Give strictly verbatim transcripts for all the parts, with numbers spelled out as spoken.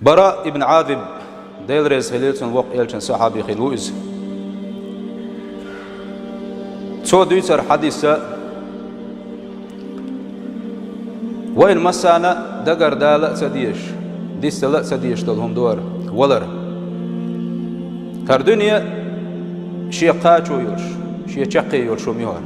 Бара ибн Ӏазиб, Дела реза хилийла цунна, воккха элчан сахьаби хилла ву иза. Цо дуьйцар хьадиса вайна массарна дагара дала а ца дезаш, дицдала а ца дезаш долу хӀума ду хӀара валар. ХӀара дуьне шен кхачо йолуш, шен чаккхе йолуш хӀума ю хӀара.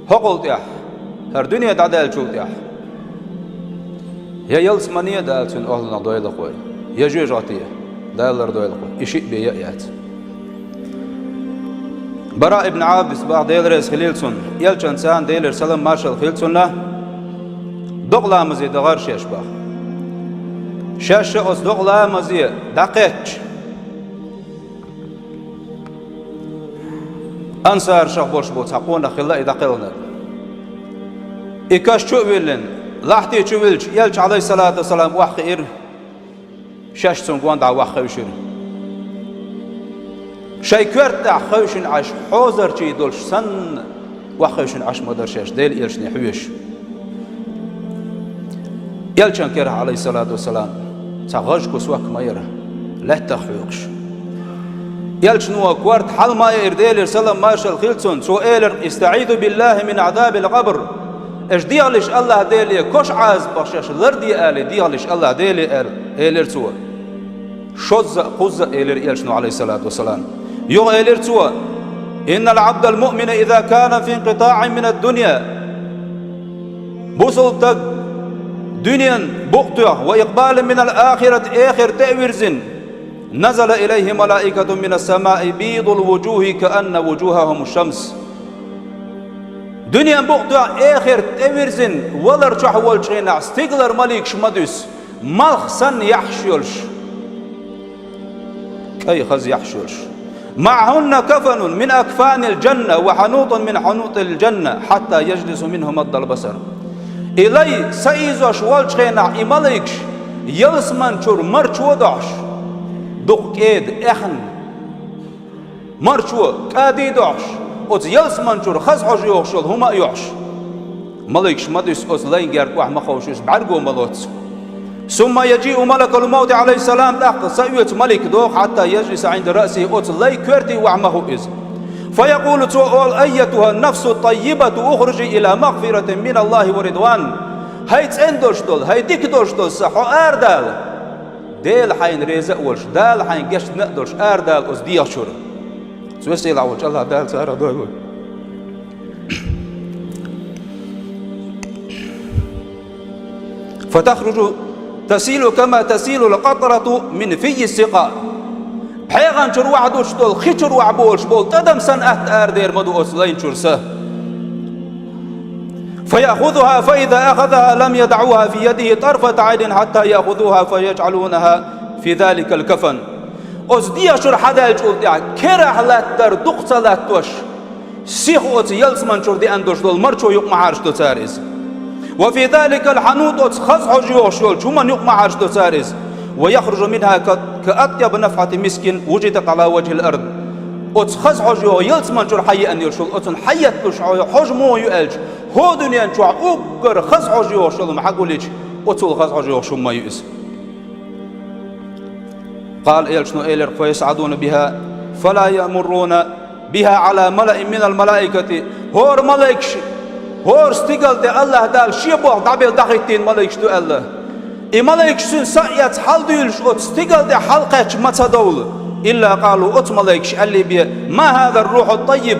ХӀокхул тӀехь, хӀара дуьне дӀадаьллачул тӀехь, я ялсамане а дала цуьнан охӀланах дойла кхой, я жоьжахате дала лардойла кхой, и шиъ бен я а яц. Бара ибн Ӏазиб боху, Дела реза хилийла цунна, элчан царна Делера салам маршалла хилла цунна, докъа ламазе дахара шаьш боху. Шаьш а оцу докъа ламазе дӀакхаьчча, ансаршах болуш болу цхьа къонах хилла и дӀакхелхинарг. И каш чу а виллина, лахьти чу виллича, элча, Ӏалайхиссалату вассалам, охьахиира, шаьш цунна гондӀа охьахевшира. Шайн коьрта тӀехь хевшина Ӏаш, хьозарчий долуш санна, охьахевшина Ӏаш ма дара шаьш, Делан элчане хьоьжуш. Элчан керахь, Ӏалайхиссалату вассалам, цхьа гӀаж кусок ма яра, лаьттах хьоькхуш. Элчано корта хьала ма яра, Делера салам маршалла хилла цунна, цо элира: «ИстаӀизу биллахӀи мин Ӏазабил къабр». Аша дехалаш АллахӀ Деле, кош Ӏазапах шаьш ларде алий, дехалаш АллахӀ Деле аьлла, элира цо. Шозза а, кхузза а элира элчано, Ӏалайхиссалату вассалам. Юха элира цо: «Иннал Ӏабдал муъмина иза кана фи инкъитаӀин минад дунья». Бусалба стаг дуьненан букъ тоьхна, ва икъбалан минал ахирати, эхарт тӀе а вирзина, назала илайхӀи малаикатун минас самаи бийдул вужухӀи каанна вужухӀахӀуму шамс. Дуьненан букъ тоьхна, эхарт тӀе а вирзина, валар чохь волчу хенахь стигалара маликаш ма дуьсу, малх санна яхьаш йолуш, кӀайн хаза яхьаш йолуш. «МаӀахӀунна кафанун мин акфанил жанна ва хьанутун мин хьанутил жанна, хьатта яжлису минхӀу маддал басар». И лай са ийзош волчу хенахь, и маликаш ялсаман чуьра марчо а дохьуш, дукха кӀеда, эхна марчо, кӀади а дохьуш, оцу ялсаман чуьра хаза хьожа йогӀуш йолу хӀума а йохьуш, маликаш ма дуьсу оцу лайн герга охьа ма ховшу, иза бӀаьрго ма лоцу. «Сумма яжиъу малакул мавти, Ӏалайхиссалам, тӀаккха са оьцу малик доху, хьатта яжлиса Ӏинда раъсихӀи, оцу лайн коьрте охьа ма хуу иза. Фаякъулу, цо олу: „АййатухӀан нафсут таййибату, ухружи ила магъфиратин миналлахӀи ва ридван“. ХӀай цӀена долуш долу, хӀай дика долуш долу са, хьо арадала. Дела хьайна реза а волуш, Дала хьайна гечдина а долуш, арадала оцу дегӀа чуьра. Цу весела волчу АллахӀ Дала царах дойла вай. «Фатахружу тасилу кама тасилул къатрату мин фиййис сикъа». ПхьегӀан чуьра охьадуьтуш долу, хи чуьра охьаболуш болу тӀадам санна атта арадер ма ду оцу лайн чуьра са. «ФаяхӀузухӀа, фаиза ахазахӀа, лам ядахьухӀа фи ядихӀи тарфата Ӏайнин хьатта яхӀузухӀа фаяжӀалунахӀа фи заликал кафан». Оцу дегӀа чуьра хьадаьллачул тӀаьхьа, керахь латтар дукха ца латтош, сиха оцу ялсаман чуьра деана долуш долу марчо юкъа ма хьарчадо цара иза. «Ва фи заликал хьанут», оцу хаза хьожа йогӀуш йолчу хӀуманна юкъа ма хьарчадо цара иза. «Ва яхружу минхӀа ка, ка атъяби нафхьати мискин вужидат Ӏала важхӀил ард». Оцу хаза хьожа йогӀу ялсаман чуьра хьаеана йолуш йолу, оцунна хьаетталуш хьо-, хьожа муха ю аьлча, хӀокху дуьнен чохь уггар хаза хьожа йогӀуш йолу хӀума хьагулйича, оцул хаза хьожа йогӀуш хӀума ма ю иза. Къала, элчано элира: «Фа ясӀадуна бихӀа, фа ла ямурруна бихӀа Ӏала малаин минал малаикати». ХӀора малайкаш, хӀора стигал тӀе АллахӀ Дала шен болх дӀабелла дӀахӀиттийна малайкаш ду аьлла. И малайкаш цуьнан са а эцна хьалдуьйлуш оцу стигал тӀе хьалакхаьчча ма ца довла. «Илла къалу», оцу малайкаша аьллий бен: «Ма хӀазар рухӀут таййиб?»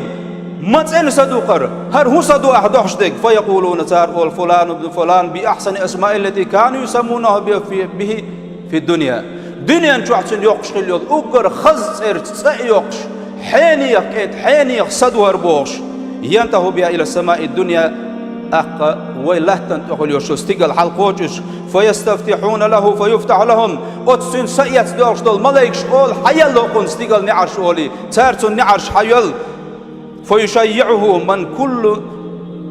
Ма цӀена са ду хӀара, хӀара хӀун са ду ахь дохьуш дерг? «Фаякъулуна», цара олу: «Фулану бну фулан би ахьсани асмаиллати кану юсаммунаху би-, фи-, бихӀи фи дунья». Дуьнен чохь цуьнан йоккхуш хилла йолу уггар хаза цӀерца цӀе а йоккхуш, хьенех кӀентан, хьенех са ду хӀара бохуш, «янтаху бихӀа ила самаи дунья», тӀаккха вай латтана тӀехула йолу стигал хьалакхочуш, «фаястафтихьуна лаху фаюфтахьу лахум», оцу цуьнан са эцна доьлхуш долу малайкаш олу: «Хьаелла хӀокхунна стигал неӀарш», олий, цара цунна неӀарш хьайоьллу. «ФаюшаййиӀухӀу ман куллу,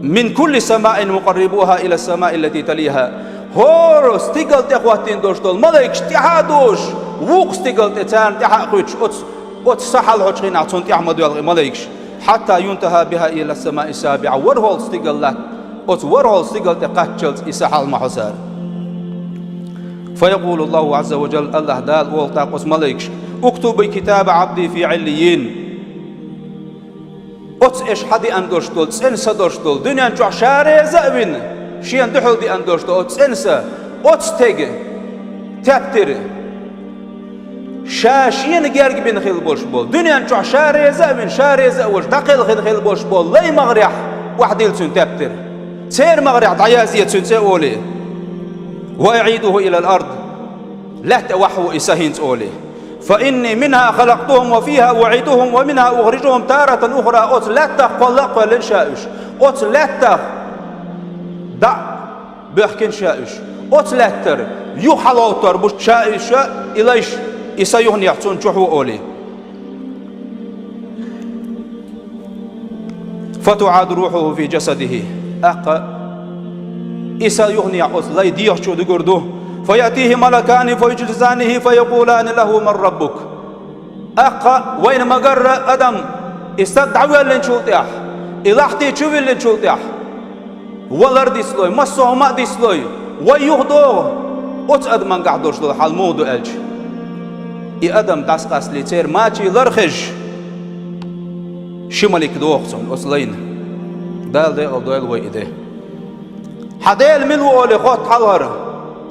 мин кулли самаин мукъаррибухӀа ила самаи лати талихӀа». ХӀора стигал тӀе хӀоттийна долуш долу малайкаш тӀаьхьа а дозуш, вукху стигал тӀе царна тӀаьхьа а кхуьйтуш, оцу, оцу са хьалахьочу хенахь цунна тӀаьхьа ма доьлху и малайкаш. «Хьатта юнтахӀа бихӀа ила самаи сабиӀа», ворхӀалгӀа стигал латта, оцу ворхӀалгӀа стигал тӀе кхаччалц и са хьала ма хьо цара. فيقول الله عز وجل, Аллахь Дала олу тӀаккха оцу малайкашка: اكتبوا كتاب عبدي في عليين. Оцу аша хьадеана долуш долу, цӀена са долуш долу, дуьнен чохь ша реза а вина, шена дуьхьал деана долуш долу оцу цӀена са, оцу стеган тептар, ша шена герга бина хилла болуш болу, дуьнен чохь ша реза а вина, ша реза а волуш, дӀакхелхина хилла болуш болу лайн магӀарехь охьадилла цуьнан тептар. Церан магӀарехь дӀаязъе цуьнан цӀе олий. وأعيده إلى الأرض. Лаьтта вахьо и са хӀинца олий. فإني منها خلقتهم وفيها أعيدهم ومنها أخرجهم تارة أخرى. Оцу лаьттах кхолла а кхоьллина ша уьш. Оцу лаьттах дӀа а боьхкина ша уьш. Оцу лаьттара юха хьалгӀовттор бу ша уьш, и лайш, и са юханехь цунна чухьо олий. فتعاد روحه في جسده. ТӀаккха и са юханехь оцу лайн дегӀа чу дуьгур ду. فيأتيه ملكان فيجلسانه فيقولان له: من ربك؟ ТӀаккха вайна ма-гарра, адам, и стаг дӀавоьллинчул тӀаьхьа, и лахьти чу виллинчул тӀаьхьа, валар дицлой, массо а хӀума а дицлой, вай юхадогӀу, оцу адамангахь долуш долу хьал муха ду аьлча, и адам дӀасакъастале церан мачийн лар хезча, ши малик догӀу цунна оцу лайна. Дала декъала дойла вай и де. Хьан Дела мила ву олий хотту хьалхара.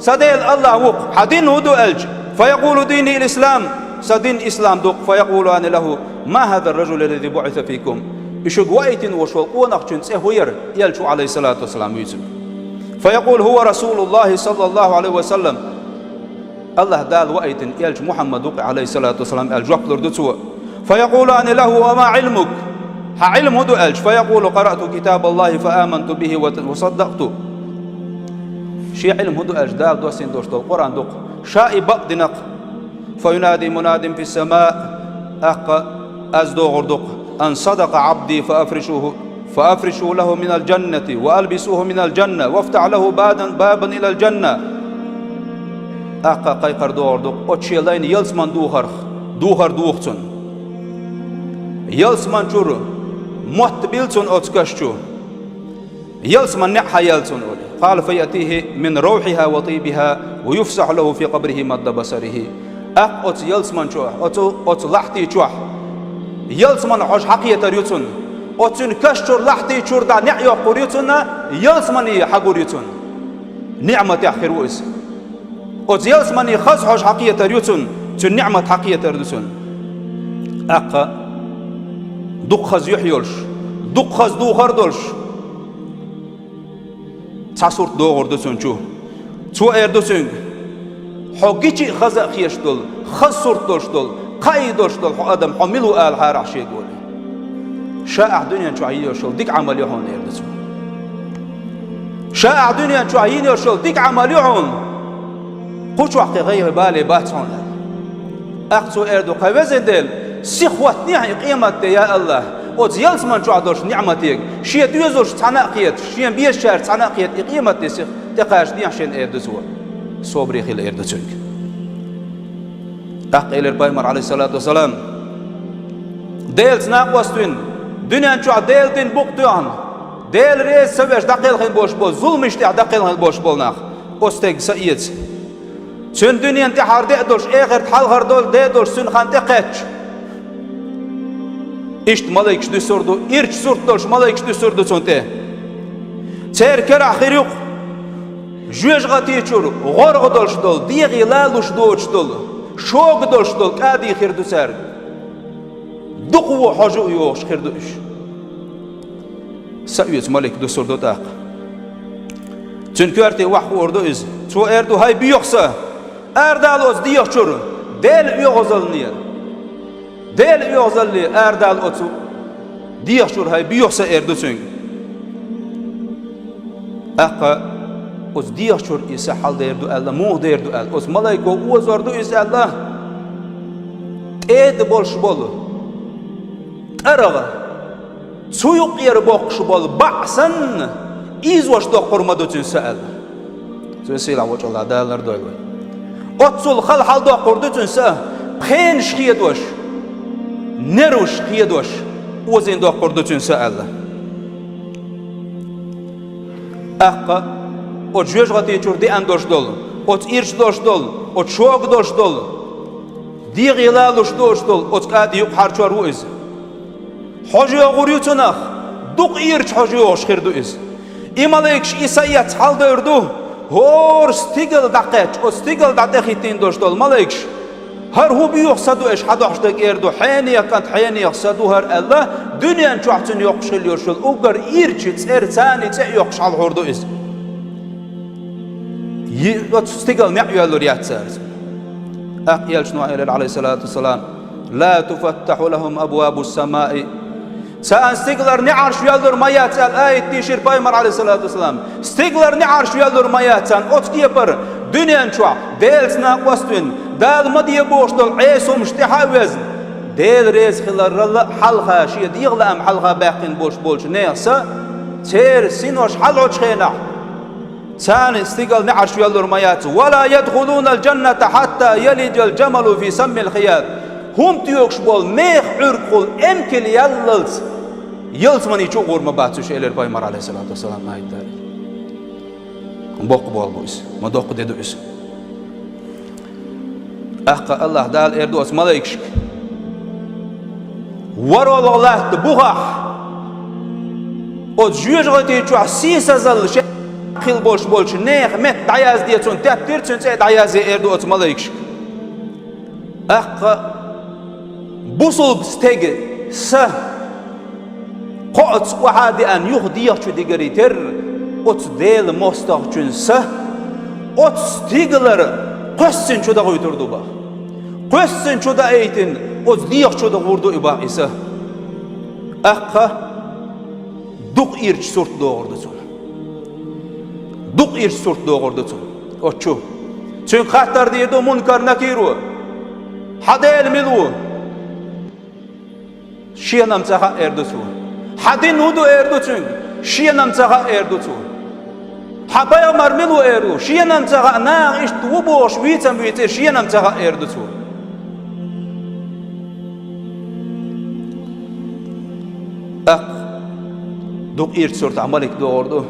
Сан Дела Аллахь ву-кх, хьан дин хӀун ду аьлча, فيقول: ديني الإسلام, сан дин ислам ду-кх, فيقولان له: ما هذا الرجل الذي بعث فيكم؟ И шуьга ваийтина волуш волу къонахчун цӀе хӀун яра, элча ву, عليه الصلاة والسلام, вуьйцург. فيقول: هو رسول الله صلى الله عليه وسلم. Аллахь Дала ваийтина элча Мухьаммад ву-кх, عليه الصلاة والسلام, аьлла жоп лур ду цо. فيقولان له: وما علمك؟ Хьан Ӏилма хӀун ду аьлча, فيقول: قرأت كتاب الله فآمنت به وت-، وصدقت. Шен Ӏилма хӀун ду аьлча, Дала доссийна долуш долу Къуръан ду-кх, ша и бакъдина-кх. فينادي مناد في السماء, тӀаккха аз догӀур ду-кх: أن صدق عبدي فأفرشوه، فأفرشوا له من الجنة، وألبسوه من الجنة، وافتح له بابا، بابا إلى الجنة. ТӀаккха кхайкхар догӀур ду-кх, оцу шен лайна ялсаман духарх, духар духа цунна. Ялсаман чуьра мотт билла цунна оцу каш чу. Ялсаман неӀ хьаелла цунна олий. قال: فيأتيه من روحها وطيبها ويفسح له في قبره مد بصره. ТӀаккха оцу ялсаман чохь, оцу, оцу лахьти чохь ялсаман хьожа хьакхетар ю цунна. Оцу цуьнан каш чуьра, лахьти чуьра дӀа неӀ йоккхур ю цунна, ялсамане хьагур ю цунна. НиӀматехь хир ву иза. Оцу ялсамане хаза хьожа хьакхетар ю цунна, цуьнан ниӀмат хьакхетар ду цунна. ТӀаккха дукха хаза юьхь йолуш, дукха хаза духар долуш, цхьа сурт догӀур ду цунна чу. Цо эр ду цуьнга: «Хьо гича а хаза а хеташ долу, хаза сурт долуш долу, кхаий долуш долу хьо адам, хьо мила ву?» — алахьара ахь шега олий. «Ша ахь дуьнен чохь йина йолуш йолу дика Ӏамал ю хьуна», — эр ду цо. «Ша ахь дуьнен чохь йина йолуш йолу дика Ӏамал ю хьуна. Кху чохь кхин гӀайгӀа, бале бац хьуна», — аьлла. ТӀаккха цо эр ду: «Хьай везан Дела, сиха хӀоттадехьа и къематде, я АллахӀ, оцу ялсаман чохь долуш ниӀматега, шен доьзалш цхьаьна а кхеташ, шен безачаьрца цхьаьна а кхеташ, и къематде сиха тӀекхачадехьа шена», — эр ду цо. «Собаре хила», — эр ду цуьнга. ТӀаккха элира пайхамар, Ӏалайхиссалату вассалам: «Делаца накъост вина, дуьнен чохь Делан дин букъ тоьхна, Дела реза ца веш дӀакхелхина болуш болу, зуламаш тӀехь дӀакхелхина болуш болу нах, оцу стеган са эца. Цуьнан дуьненан тӀаьхьара де а долуш, эхартан хьалхара де а долуш, цуьнан хан тӀекхаьчча, иштта малайкаш дуьсур ду, ирча сурт долуш малайкаш дуьсур ду цунна тӀе. Церан керахь хир ю-кх жоьжахати чуьра гӀоргӀа долуш долу, дегӀе лалуш доцуш долу, шога долуш долу кӀади хир ду цаьрга. Дукха вон хьожа а йогӀуш хир ду уьш». Са оьцу малик дуьсур ду тӀаккха. Цуьнан коьрте охьахуур ду иза. Цо эр ду: «ХӀай боьха са, арадала оцу дегӀа чуьра, Делан оьгӀазалле, Делан оьгӀазалле арадала оцу дегӀа чуьра, хӀай боьха са», — эр ду цуьнга. ТӀаккха оцу дегӀа чуьра и са хьаладер ду аьлла, муха дер ду аьлла, оцу малайко озор ду иза аьлла, тӀеда болуш болу тӀаргӀа, цу юкъера боккхуш болу баӀ санна, ийзош доккхур ма ду цуьнан са аьлла. Цуьнан сийлахь вочу Аллах Дала лардойла вай. Оццул хала хьаладоккхур ду цуьнан са, пхенаш хедош, нерваш хедош, озийна доккхур ду цуьнан са аьлла. ТӀаккха оцу жоьжахати чуьра деана долуш долу, Оцу ирча долуш долу, оцу шога долуш долу, дегӀе лалуш долуш долу оцу кӀади юкъахьарчор ву иза. Хьожа йогӀур ю цунах, дукха ирча хьожа йогӀуш хир ду иза. И малайкаш и са эцна хьаладевр ду, хӀора стигала дӀакхаьчча, оцу стигала дӀа тӀехӀиттийна долуш долу малайкаш. ХӀара хӀун боьха са ду, аша хьан дохьуш дерг эр ду, хьенехан кӀант, хьенехан са ду хӀара аьлла, дуьнен чохь цуьнан йоккхуш хилла йолуш йолу уггар ирча цӀера царна цӀе а йоккхуш хьалахьур ду иза. Йи-, оцу стигала неӀ йоьллур яц цара. ТӀаккха элчано элира, Ӏалайхиссалату вассалам: «Ла туфаттахьу лахум абвабус самаи». Царна стигалара неӀарш йоьллур ма яц аьлла, аят дийшира пайхамар, Ӏалайхиссалату вассалам. Стигалара неӀарш йоьллур ма яц царна оцу кепара, дуьнен чохь Делаца накъост вина, Дала ма де бохуш долу Ӏеса хӀуманаш тӀаьхьа а везна, Дела реза хиларал а хьалха, шен дегӀан лаам хьалха баьккхина болуш болчу нехан са, церан синош хьалахьочу хенахь, царна стигала неӀарш йоьллур ма яц. «Ва ла ядхулунал джанната хьатта ялиджал джамалу фи саммил хият». ХӀума тоьгуш болу механ Ӏуьргахула эмкал яллалц ялсамани чу а гӀур ма бац уьш, элира пайхамар, Ӏалайхиссалату вассалам, аят далийра. Боккха болу бу иза, ма доккха де ду иза. ТӀаккха АллахӀ Дала эр ду оцу малайкашка: «ВорхӀалгӀа латта бухахь оцу жоьжахати чохь сийсазалла шен хилла болуш болчу нехан метта дӀаязде», цунна теттира, цуьнан цӀе дӀаязъе эр ду оцу малайкашка. ТӀаккха бусулба стеган са кхоаца охьа а деана юха дегӀа чу дигарий терра, оцу Делан мостагӀчун са оцу стигалара кхоьссина чу дахуьйтур ду баха. Кхоьссина чу даийтина, оцу дегӀа чу дахур ду и баха и са. ТӀаккха дукха ирча сурт догӀур ду цунна. Дукха ирча сурт догӀур ду цунна. Оцу чу. Цуьнга хаттар дийр ду Мункар, Накиро: «Хьан Дела мила ву?» Шена-м ца хаьа, эр ду цо. «Хьан дин хӀун ду?» эр ду цуьнга. Шена-м ца хаьа, эр ду цо. «Хьан пайхамар мила ву?» эр ду. Шена-м ца хаьа, наха иштта ву бохуш вийца-м вийцира, шена-м ца хаьа, эр ду цо. ТӀаккха дукха ирча суртахь малик догӀур ду.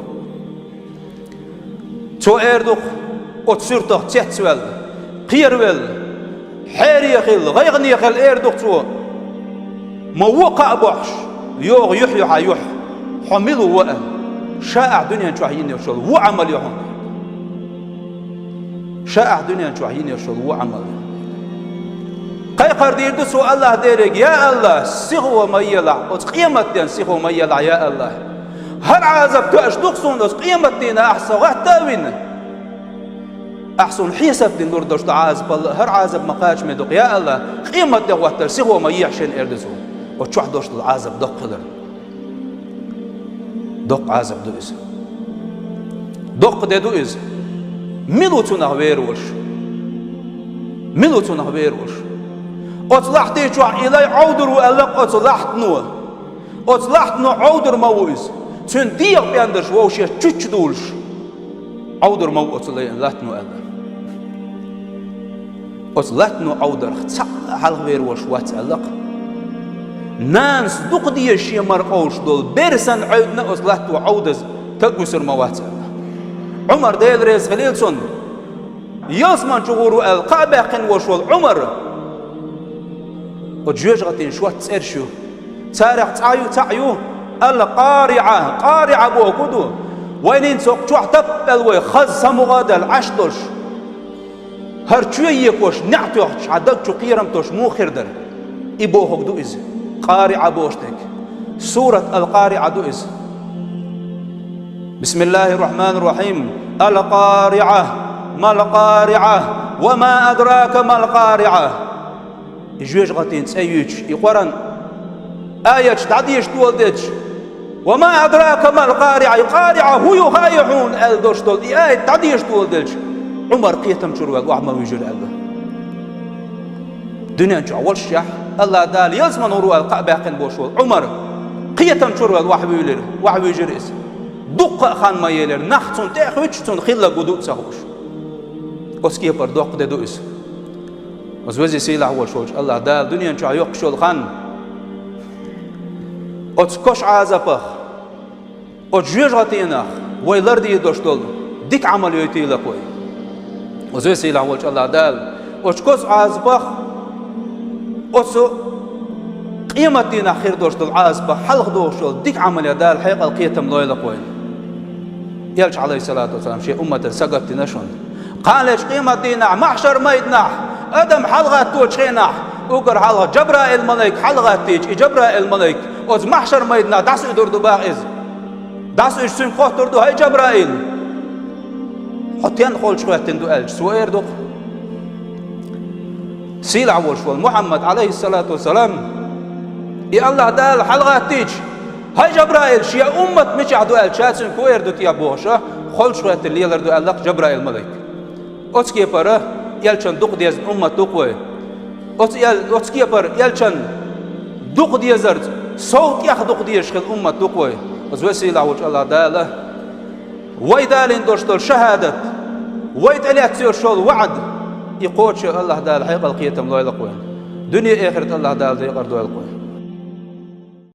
Цо эр ду-кх, оцу суьртах цецваьлла, кхеравелла, хьере хилла, гӀайгӀане хилла эр ду-кх цо: «Ма вон кхаъ бохьуш йогӀу юьхь-юьхьа юьхь, хьо мила ву?» аьлла. Ша ахь дуьнен чохь йина йолуш йолу вон Ӏамал ю хьуна. Ша ахь дуьнен чохь йина йолуш йолу вон Ӏамал ю. Кхайкхар дийр ду цо АллахӀ Деле: «Я АллахӀ, сихо ма елахь, оцу къематден сихо ма елахь, я АллахӀ. ХӀара Ӏазап тоьаш ду-кх суна оцу къематдийнахь, ахь со гӀатта а вина. Ахь суна хьесап дина лур долуш ду Ӏазапал, хӀара Ӏазап ма кхачаме ду-кх, я АллахӀ, къематде гӀоттар сихо ма ехьа шена», эр ду цо. Оцу чохь долуш долу Ӏазап доккха хилар. Доккха Ӏазап ду иза. Доккха де ду иза. Мила ву цунах вер волуш? Мила ву цунах вер волуш? Оцу лахьти чохь и лай Ӏовдур ву аьлла-кх оцу лахьтано. Оцу лахьтано Ӏовдур ма ву иза. Цуьнан дегӀан пӀендарш вовшех чучча дулуш, Ӏовдур ма ву оцу лай-, латтано аьлла. Оцу латтано Ӏовдарх цхьаъ а хьалхавер волуш вац аьлла-кх. Нанас дукха деза шен мара къовлуш долу бер санна Ӏевдина оцу латто Ӏовдаза таг вуьсур ма вац аьлла. Ӏумар, Дела реза хилийла цунна, ялсамани чу гӀур ву аьлла кхаъ баьккхина волуш волу Ӏумар, оцу жоьжахатин шортта цӀераш ю. Царах цхьаъ ю, цхьаъ ю: «Ал-КъариӀа». КъариӀа бохург хӀун ду? Вайна хӀинца хӀокху чохь таппа аьлла вай хаза самукъа а даьлла Ӏаш долуш, хӀара чоь екош, неӀ тоьхча, хьан даг чу кхерам тосуш муха хир дара? И бохург ду иза. КъариӀа бохуш дерг. Сурат Ал-КъариӀа ду иза. Бисмиллахир-рахманир-рахим. Ал-КъариӀа, мал-КъариӀа, ва ма адрака мал-КъариӀа. И жоьжахатин цӀе юьйцуш, и Къуръан аяташ дӀадеша доладелча, «Ва ма адрака мал-КъариӀа», и КъариӀа хӀун ю хаьий хьуна аьлла долуш долу и аят дӀадеша доладелча, Ӏумар кхетам чуьра ваьлла охьа ма вуьйжира аьлла. Дуьнен чохь воллушехь, АллахӀ Дала ялсамани гӀур ву аьлла кхаъ баьккхина болуш волу Ӏумар кхетам чуьра ваьлла охьа вуьйлира, охьа вуьйжира иза. Дуккха а хан ма елира, нах цунна тӀе а хуьттуш, цунна хилларг хӀун ду а ца хууш. Оцу кепара доккха де ду иза. Оцу веза-сийлахь волуш волчу АллахӀ Дала дуьнен чохь йоккхуш йолу хан, оцу кошан Ӏазапах, оцу жоьжахатинах вай лардийр долуш долу дика Ӏамал йойтийла-кх вай. Оцу весийлахь волчу АллахӀ Дала оцу куц Ӏазапах, оцу къематдийнахь хир долуш долу Ӏазапах хьалха дохуш долу дика Ӏамале Дала хьекъал кхетам лойла-кх вайна. Элча, Ӏалайхиссалату вассалам, шен умматан сагатдина шуна. Кхана лечу къематдийнахь, махьшар-майданахь, адам хьалагӀатточу хенахь, уггар хьалха Джабраил-малайк хьалагӀаттийча, и Джабраил-малайк оцу махьшар-майданахь дӀасауьдур ду боху иза. ДӀасауьдуш цуьнга хоттур ду: «ХӀай, Джабраил, хьо стенна холчу хӀоьттина ду?» аьлча, цо эр ду-кх: «Сийлахь волуш волу Мухьаммад, Ӏалайхиссалату вассалам, и АллахӀ Дала хьалагӀаттийча, хӀай, Джабраил, шен уммат мичахь ду?» аьлча, ша цуьнга хӀун эр ду те бохуш, холчу хӀоьттина лелар ду аьлла-кх Джабраил-малайк. Оцу кепара элчан дукха дезна уммат ду-кх вай. Оцу эл-, оцу кепара элчан дукха дезарца, сов тӀех дукха дезаш хилла уммат ду-кх вай. Оцу весийлахь волчу АллахӀ Дала вай далийна долуш долу шахӀадат, вай тӀелаьцна йолуш йолу ваӀда, и кхочуш АллахӀ Дала хьекъал кхетам лойла-кх вайна. Дуьне-эхарт АллахӀ Дала декъар дойла-кх вайна.